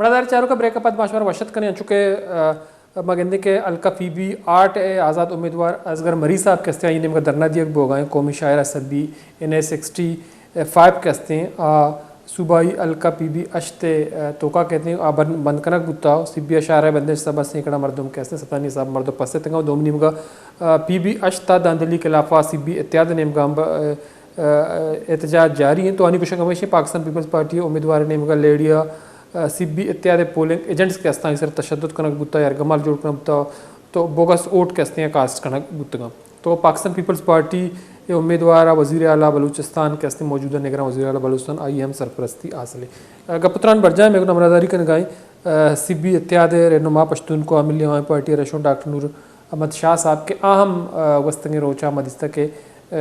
مڑادار چاروکاں، بریک ءَ پد ما شمارا وش اتک کنیں، انچو کہ، آ، ما گندیں کہ حلقہ پی بی آٹھ ءِ آزاد امیدوار اصغر مری صاحب کہ استیں، آئی ءِ نیمگ ءَ دھرنا دیگ بوگ ءَ ایں۔ قومی شاعرہ سبی این اے سکسٹی فائیو کہ استیں، آ، صوبائی حلقہ پی بی ہشت ءِ، آ، توکا کہ استیں، آ بند، بند کنگ بوتا۔ سبی ءِ شاعرہ بندش سبا سینکڑا مردم کہ استیں، ستانی حساب مردم پس اتکاں۔ دومی نیمگ ءَ، آ، پی بی ہشت ءِ دھاندلی خلاف ءَ سبی اتحاد ءِ نیمگ ءَ ہم، آ، آ، احتجاج جاری ایں۔ تو آنی گوشگ ہمیش ایں، پاکستان پیپلز پارٹی ءِ امیدوار ءِ نیمگ ءَ لیڑی ءَ، آ، سبی اتحاد ءِ پولنگ ایجنٹس کہ استاں، آئی سر تشدد کنگ بوتا، یرغمال جوڑ کنگ بوتا، تو بوگس ووٹ کہ استیں کاسٹ کنگ بوتگاں۔ تو پاکستان پیپلز پارٹی ءِ امیدوار ءَ وزیر اعلیٰ بلوچستان کہ استیں، موجودہ نگراں وزیر اعلیٰ بلوچستان، آئی ءِ ہم سرپرستی حاصل ایں۔ آ، گپ ءُ تران برجاہ ایں، مئے گوں ہمراہداری کنگ ءَ ایں، آ، سبی اتحاد ءِ رہنما پشتونخواہ عملی عوامی پارٹی ءِ رہشون ڈاکٹر نور احمد شاہ صاحب کہ آ ہم، آ، گوستگیں روچاں ما دیستگ کہ، آ،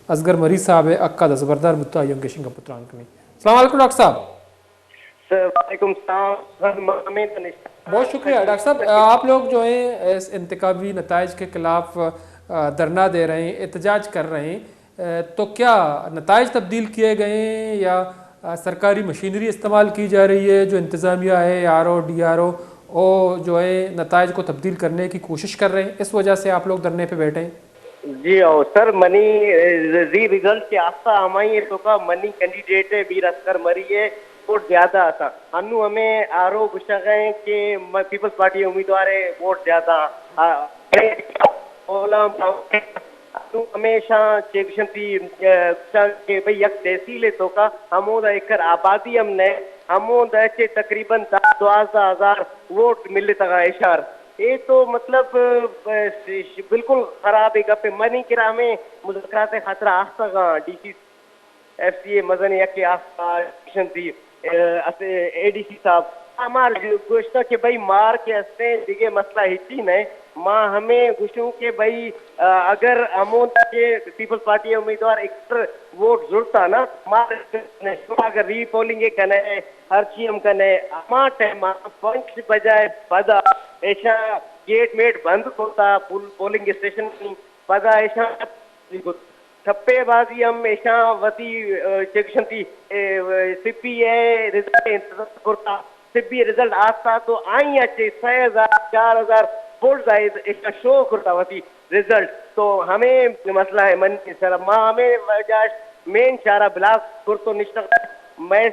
اصغر مری صاحب ءِ حق ءَ دزبردار بوتگ، آئی ءَ ہم گیشیں گپ ءُ تران کنیں۔ السلام علیکم ڈاکٹر صاحب۔ سر، وعلیکم السلام۔ سر، ما ہمیں تو نشتہ بہت شکریہ ڈاکٹر صاحب۔ آپ لوگ جو ہیں اس انتخابی نتائج کے خلاف، آ، دھرنا دے رہے ہیں، احتجاج کر رہے ہیں، آ، تو کیا نتائج تبدیل کیے گئے ہیں یا، آ، سرکاری مشینری استعمال کی جا رہی ہے؟ جو انتظامیہ ہے، R O, D R O, وہ جو ہے نتائج کو تبدیل کرنے کی کوشش کر رہے ہیں، اس وجہ سے آپ لوگ دھرنے پہ بیٹھے ہیں؟ جی او سر، منی، اے، زی رزلٹ کہ آستا ہمائی ءِ توکا منی کینڈیڈیٹ ءِ میر اصغر مری ءِ ووٹ زیادہ آتا۔ انو ہمیں آر او گوشگ ءَ ایں کہ م-، پیپلز پارٹی ءِ امیدوار ءِ ووٹ زیادہ آ، آ، اولا انو ہمیشہ چیکشن تھی، اے، گوشگ کہ بھئی یک تحصیل ءِ توکا ہمودا ایکر آبادی ہم نہ، ہمودا چہ تقریباً دہ دوازدہ ہزار ووٹ ملتگاں اشار۔ اے تو مطلب، اے، ش-، ش-، بالکل خرابیں گپے۔ منی کرا ہمیں مذاکرات ءِ خاطرا آستگاں ڈی سی ایف سی ءِ مزن یکے آستا، ایکشن دی، اے، اس-، اے ڈی سی صاحب، ہمار گوشتا کہ بھئی مار کہ استیں دگہ مسئلہ ہچی نہ۔ ما ہمیں گوشوں کہ بھئی، آ، اگر ہمودا کہ پیپلز پارٹی ءِ امیدوار ایکسٹرا ووٹ زرتا نا، مار شما اگر ری پولنگ کنے، ہرچی ہم کنے، ہما ٹائم ءَ پنچ بجہ ءَ پدا ایشاں گیٹ میٹ بند کرتا، پول-، پولنگ اسٹیشن پدا ایشاں ٹپے بازی ہم ایشاں وتی، اے، چیکشن تھی، اے، سپی ءِ رزلٹ انتظار کرتا۔ سپی ءِ رزلٹ آستا تو آئی ءَ چہ سئے ہزار، چار ہزار ووٹ زائد ایشاں شو کرتا وتی رزلٹ۔ تو ہمیں مسئلہ ہے من سر، ما ہمیں وجہ مین شارا بلاک کرتو نشتگ۔ میں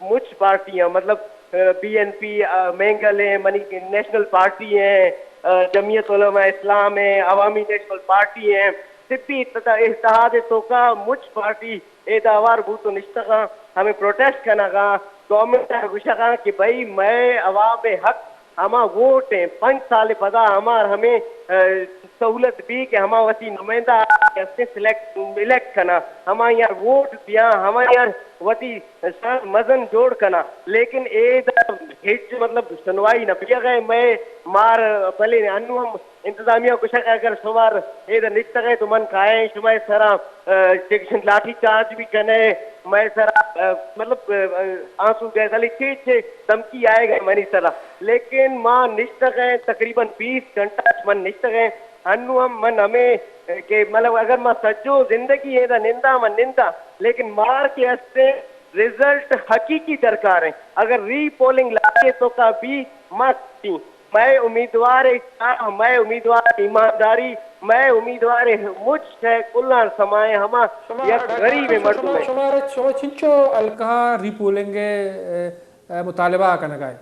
مچ پارٹی ہیں، مطلب، اے، بی این پی، اے، مینگل ہیں، منی نیشنل پارٹی ہیں، اے، جمعیت علماء اسلام ہیں، عوامی نیشنل پارٹی ہیں، سپی اتحاد، اتحاد توکا مچ پارٹی اے داوار بوت و نشتگاں، ہمیں پروٹیسٹ کنگاں، گورنمنٹ ءَ گوشگاں کہ بھئی مئے عوام ءِ حق ہما ووٹ ہیں، پنچ سال پدا ہما ہمیں، اے، سہولت بی کہ ہما وتی نمائندہ کہ ہستیں سلیکٹ، الیکٹ کناں، ہما یار ووٹ دیاں، ہما یار وتی سر مزن جوڑ کناں، لیکن اے دا ہچ مطلب سنوائی نہ بیگ ءَ۔ مئے مار بلے انو ہم انتظامیہ گوشگ اگر شما اے دا نشتگ ئے تو من کائیں شما سرا، اے، چیکشن لاٹھی چارج بھی کنے، مئے سرا، اے، مطلب، اے، آنسو گیس علی چے چے دھمکی آئے گئے منی سرا، لیکن ما نشتگ ئے تقریباً بیست گھنٹہ من نشتگ ئے۔ انو ہم من ہمیں کہ مطلب اگر ما سجو زندگی اے دا نندا من نندا، لیکن مار کہ ہستے رزلٹ حقیقی درکار ہیں۔ اگر ری پولنگ لگے تو کا بھی ما کٹی۔ مئے امیدوار ءِ چاہ، مئے امیدوار ءِ ایمانداری، مئے امیدوار ءِ مچ شے کلاں سمائیں ہما یک غریب مردم ہے۔ شما، شما چنچو حلقہاں ری پولنگ ءِ، اے، اے، مطالبہ کنگا ہے؟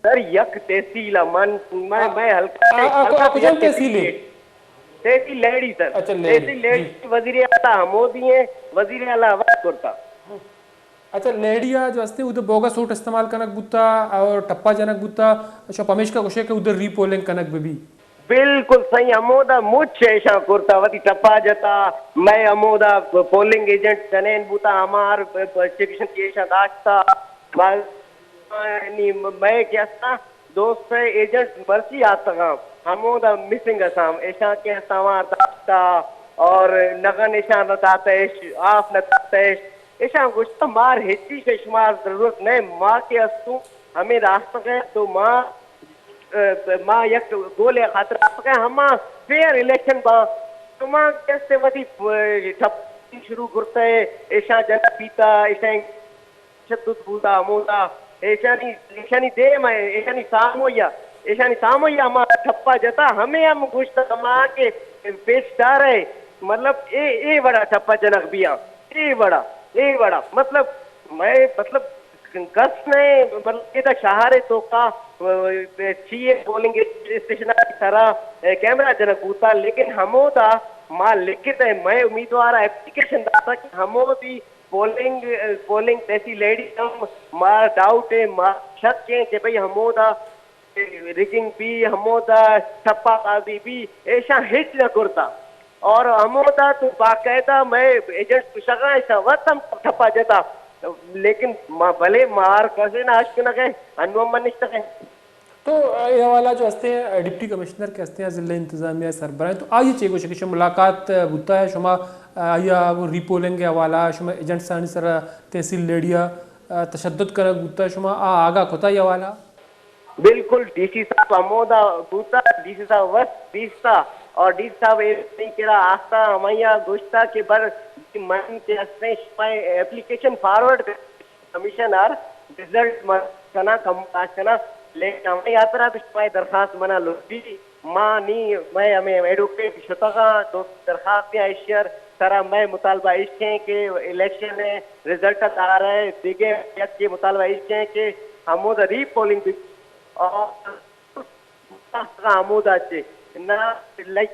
سر، یک تحصیل ءَ من، مئے، آ، مئے حلقہ، آ، آ، حلقہ آ، کجام یک تحصیل ہے؟ تحصیل لہڑی سر۔ اچھا، لہڑی، تحصیل لہڑی جی۔ وزیر اعلیٰ ہمودی ہیں، وزیر اعلیٰ وقت کرتا۔ اچھا، لہڑی ءَ جو ہستے ادھر بوگس ووٹ استعمال کنگ بوتا اور ٹپا جنگ بوتا، شما پمیشکا گوشے کہ ادھر ری پولنگ کنگ بہ بی؟ بالکل صحیح، ہمودا مچ ایشاں کرتا، وتی ٹپا جتا، مئے ہمودا پولنگ ایجنٹ جنین بوتا، ہمار چیکشن کی ایشاں داشتا، بس نی مئے کہ اساں دوست ءِ ایجنٹ مرچی آتگاں، ہمودا مسنگ اساں، ایشاں کہ اساں وار داشتا اور نغن ایشاں نہ داتش، آف نہ داتش۔ ایشاں گوشتا مار ہچی کہ شما ضرورت نہ، ما کہ استوں ہمیں راستگ ءَ تو ما، اے، ما یک گولے خاطر آتگیں، ہما فیئر الیکشن با۔ شما کسے وتی، اے، ٹپ شروع کرتا ہے، ایشاں جنگ بیتا، ایشاں تشدد بوتا، ہمودا ایشانی، ایشانی دیم ءَ، ایشانی ساموئی ءَ، ایشانی ساموئی ءَ ما ٹپا جتا، ہمے ہم گوشت ہما کہ پیش دار ہے، مطلب اے، اے وڑا ٹپا جنک بیاں، اے وڑا، اے وڑا، مطلب، میں، مطلب، گس نہ، مطلب، ادا شہر توکا، چی ہے، پولنگ اسٹیشن سرا کیمرہ جنک بوتا، لیکن ہمودا ما لکھت ہے، میں امیدوار اپلیکیشن داتا کہ ہمودی پولنگ، پولنگ تحصیل لیڑی ہم مارا ڈاؤٹ ہے، مارا شک ہے کہ بھئی ہمودا ریگنگ بی، ہمودا ٹپا بازی بی، ایشاں ہچ نہ کرتا۔ اور ہمودا تو باقاعدہ میں ایجنٹ کشگا، ایشاں وت ہم ٹپا جتا، لیکن ما بلے مار کسے نہ اشکنگے، انو ہم من نشتگے۔ تو اے حوالہ جو ہستے ہیں، ڈپٹی کمشنر کے ہستے ہیں، ضلع انتظامیہ سربراہ ہیں، تو آئیے چے گوشے کہ شما ملاقات بوتا ہے، شما آیا ری پولنگ کے حوالہ، شما ایجنٹسانی سرا تحصیل لیڑیا تشدد کنگ بوتا، شما آ آگاہ کتا یہ حوالہ؟ بالکل، ڈی سی صاحب ہمودا بوتا، ڈی سی صاحب وت دیستا، اور ڈی سی صاحب اے کرا آختا، ہمایا گوشتا کہ بر من کے ہستے شما اپلیکیشن فارورڈ کر کمشنر رزلٹ من کنا کم پاس کنا، لیکن ہمے ہاترا تو شمئے درخواست منا لوٹی، ما نی مئے ہمے ایڈووکیٹ شتغاں، دو درخواست ایشر سرا مئے مطالبہ ایش ہیں کہ الیکشن ہے، رزلٹ دار ہے، دیگه یک کے مطالبہ ایش ہیں کہ ہمود ری پولنگ بھی اور ہمودا چے نہ، لائک،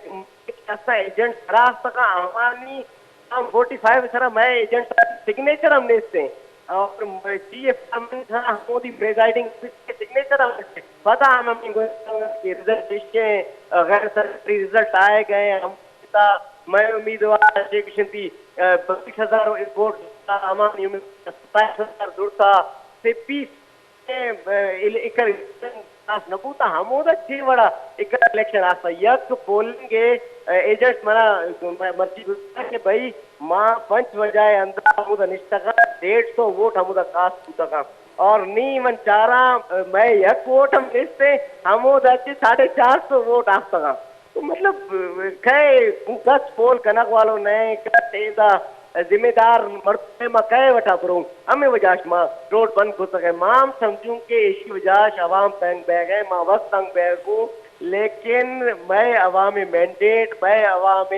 ایسا ایجنٹ سرا آستگا، آوانی ہم فورٹی فائیو سرا مئے ایجنٹ سگنیچر ہم نیستے، اور سی ایف ہم سرا ہمودی پریزائیڈنگ سگنیچر ہم نیستے۔ پدا ہم ہمیں گوشت کہ رزلٹ ایشیں، غیر سرکاری رزلٹ آئے گئے، ہم تا مئے امیدوار چے کشنتی، بتیس ہزار ووٹ، ہمانی امید ستائیس ہزار زرتا، سے بیس اے، اے، اکر پاس نہ بوتا، ہمودا چے وڑا اکر الیکشن آستا۔ یک پولنگ ایجنٹ منا مرچی گوشتا کہ بھئی ما پنچ بجہ اندر ہمودا نشتگاں، ڈیڑھ سو ووٹ ہمودا کاسٹ بوتگاں۔ اور نی من چاراں، مئے یک ووٹ ہم نیستے، ہمودا چے ساڑھے چار سو ووٹ آستگاں۔ تو مطلب، کئے کس پول کنگ والو نئے، کس ایدا ذمہ دار مردم ما کئے وٹا برو، ہمے وجہ اش ما روڈ بند کتگ۔ ما ہم سمجھوں کہ ایشی وجہ اش عوام تنگ بیگ ہے، ما وقت تنگ بیگوں، لیکن مئے عوام مینڈیٹ، مئے عوام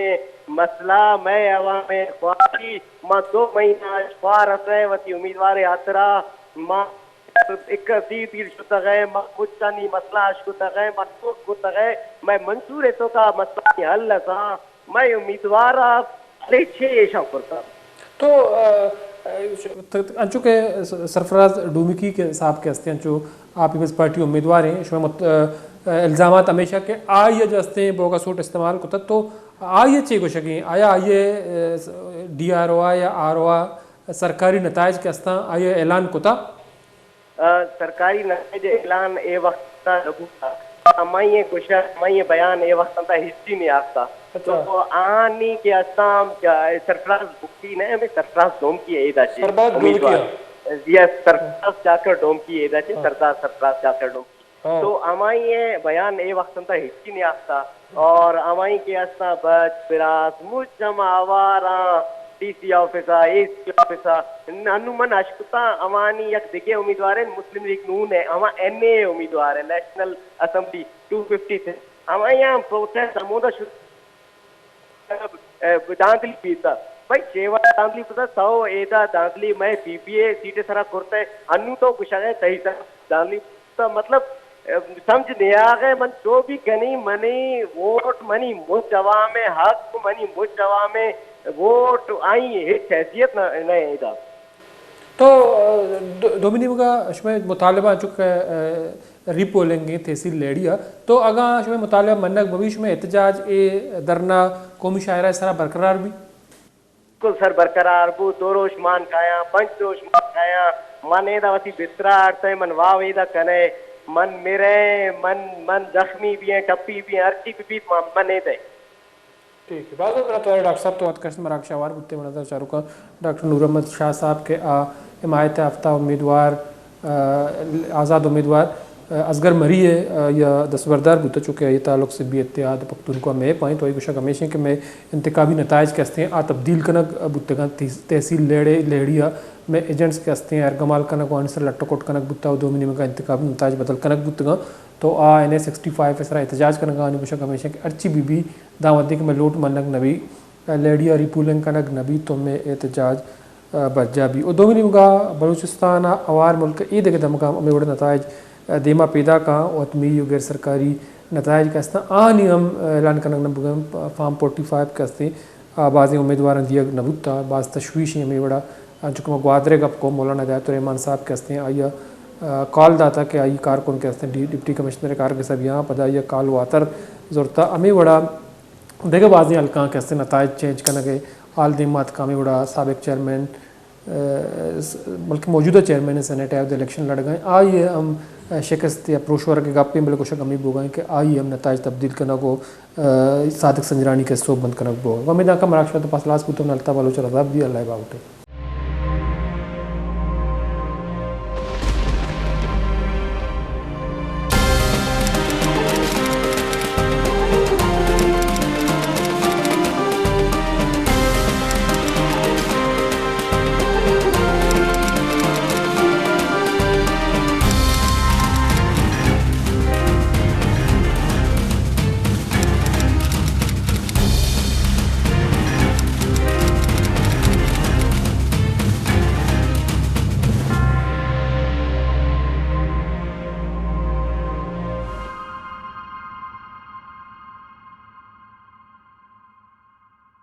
مسئلہ، مئے عوام خواہشی، ما دو مہینہ اش خواہ رسے وتی امیدوار ہاترا، ما اکثیر دیر شتگ ء، ما مچانی مسئلہ اش کتگ ء، ما ٹوک کتگ ء، مئے منشور ء توکا مسئلہ حل اتاں، مئے امیدوار ء بلے چے ایشاں کرتگ۔ تو، ا، ا، انچو کہ س-، سرفراز ڈومکی کے صاحب کے ہستے ہیں، انچو آپ پیپلز پارٹی امیدوار ہیں، شما مت-، ا، ا، الزامات ہمیشہ کہ آئی ء جو ہستے ہیں بوگا سوٹ استعمال کتگ، تو آئی ء چے گوشگیں؟ آیا آئی ء، ا، س-، ڈی آر او ء یا آر او ء سرکاری نتائج کہ ہستاں آئی ء اعلان کتگ؟ ء سرکاری نتائج ء اعلان اے وخت ء نہ بوتگ۔ ہمائی ء گوشگ، ہمائی ء بیان اے وخت ء ہچی نیاستہ۔ اچھا۔ تو آنی کہ استاں، سرفراز بگٹی نہ، ہمیں سرفراز ڈومکی ء ایدا چی سرفراز ڈومکی امیدوار۔ ء۔ یس، سرفراز چاکر ڈومکی ایدا چی ہاں۔ سردار سرفراز چاکر ڈومکی۔ ہاں۔ تو ہمائی ء بیان اے وخت ء ہچی نیاستہ۔ اور ہمائی کہ استاں بچ، براس، مچ ہما آواراں، ڈی سی آفس ء، اے سی آفس ء، انو من اشکتاں، ہمانی یک دگہ امیدوار انت، مسلم لیگ نون ء، ہما این اے امیدوار انت، national assembly two fifty three. ہمایاں پروٹیسٹ ہمودا شروع، ء، دھاندلی بیتا۔ بھئی، چے وڑ دھاندلی بیتا؟ تو ایدا دھاندلی مئے پی پی اے سیٹ ء سرا کرتا ہے، انو تو گشگ ء تئی سرا دھاندلی تو مطلب، ا، سمجھ نیاغ ء من چو بھی کنی، منی ووٹ، منی مچ عوام ء حق، منی مچ عوام ء ووٹ، آئی ہچ حیثیت نہ، نہ ادا۔ تو، ا، دو-، دومی نیمگا شمئے مطالبہ چونکہ، ا، ری پولنگ ء تحصیل لیڑی ء، تو اگاں شمئے مطالبہ منگ بہ بی، شمئے احتجاج اے دھرنا قومی شاعرہ ء سرا برقرار بی؟ بالکل سر، برقرار بو، دو روش مان کایاں، پنچ روش مان کایاں، من ایدا وتی بسترا آڑتئے، من واو ایدا کنئے، من مرئے، من، من زخمی بیئے، ٹپی بیئے، ہرچی بہ بیت، من، من ایدئے۔ ٹھیک ہے، باز باز منت وارے ڈاکٹر صاحب، تو اتکشت مراگش آوار بوتے، منظر چاروکاں ڈاکٹر نور احمد شاہ صاحب کہ آ حمایت یافتہ امیدوار، آ، آزاد امیدوار، آ، اصغر مری ء، آ، یا دستبردار بوتہ، چونکہ آئی تعلق سبی اتحاد پختونخوا میپ آئیں، تو آئی گوشگ ہمیش انت کہ مئے انتخابی نتائج کہ ہستیں آ تبدیل کنگ بوتگاں، تحصیل لہڑے، لہڑی ء مئے ایجنٹس کہ ہستیں، ارگمال کنگ و آنی سر لٹ و کٹ کنگ بوتا و دومی نیمگا انتخابی نتائج بدل کنگ بوتگاں۔ تو آ این اے سکسٹی فائیو ء سرا احتجاج کنگا، آنی گوشگ ہمیش انت کہ ہرچی بی بی، داں وھدے کہ مئے لوٹ منگ نہ بی، لیڈی ء ری پولنگ کنگ نہ بی، تو مئے احتجاج، آ، برجاہ بی۔ و دومی نیمگا بلوچستان ء ہوار ملک ء اے دگہ دمگاں ہمے وڑ نتائج، آ، دیما پیداک آں و حتمی و غیر سرکاری نتائج کہ ہستاں، آنی ہم اعلان کنگ نہ بوگاں۔ فارم فورٹی فائیو کہ ہستیں، آ، بازیں امیدواراں دیگ نہ بوتا، باز تشویشی ہمے وڑا، انچو کہ ما گوادر ء گپ کو، مولانا ہدایت الرحمان صاحب کہ ہستیں، آئی ء، آ، کال داتا کہ آئی کارکن کہ ہستیں ڈی-، ڈپٹی کمشنر ء کارگس ء بیاں، پدا آئی ء کال واتر زرتا۔ ہمے وڑا دگہ بازیں حلقاں کہ ہستیں نتائج چینج کنگ ء حال دیما اتکا، ہمے وڑا سابق چیئرمین، آ، س-، بلکہ موجودہ چیئرمین سینیٹ ء الیکشن لڑگا، آئی ء ہم شکست یا پروش ورگ ء گپیں، بلے گوشگ ہمے بوگا کہ آئی ء ہم نتائج تبدیل کنگ و، آ، صادق سنجرانی کہ سوب بند کنگ بوگ۔ و ہمے دانکہ مراکش ء تو پاس لاس بوتم، نلتا بلوچ رضا بدی، اللہ ء باہوٹ ء۔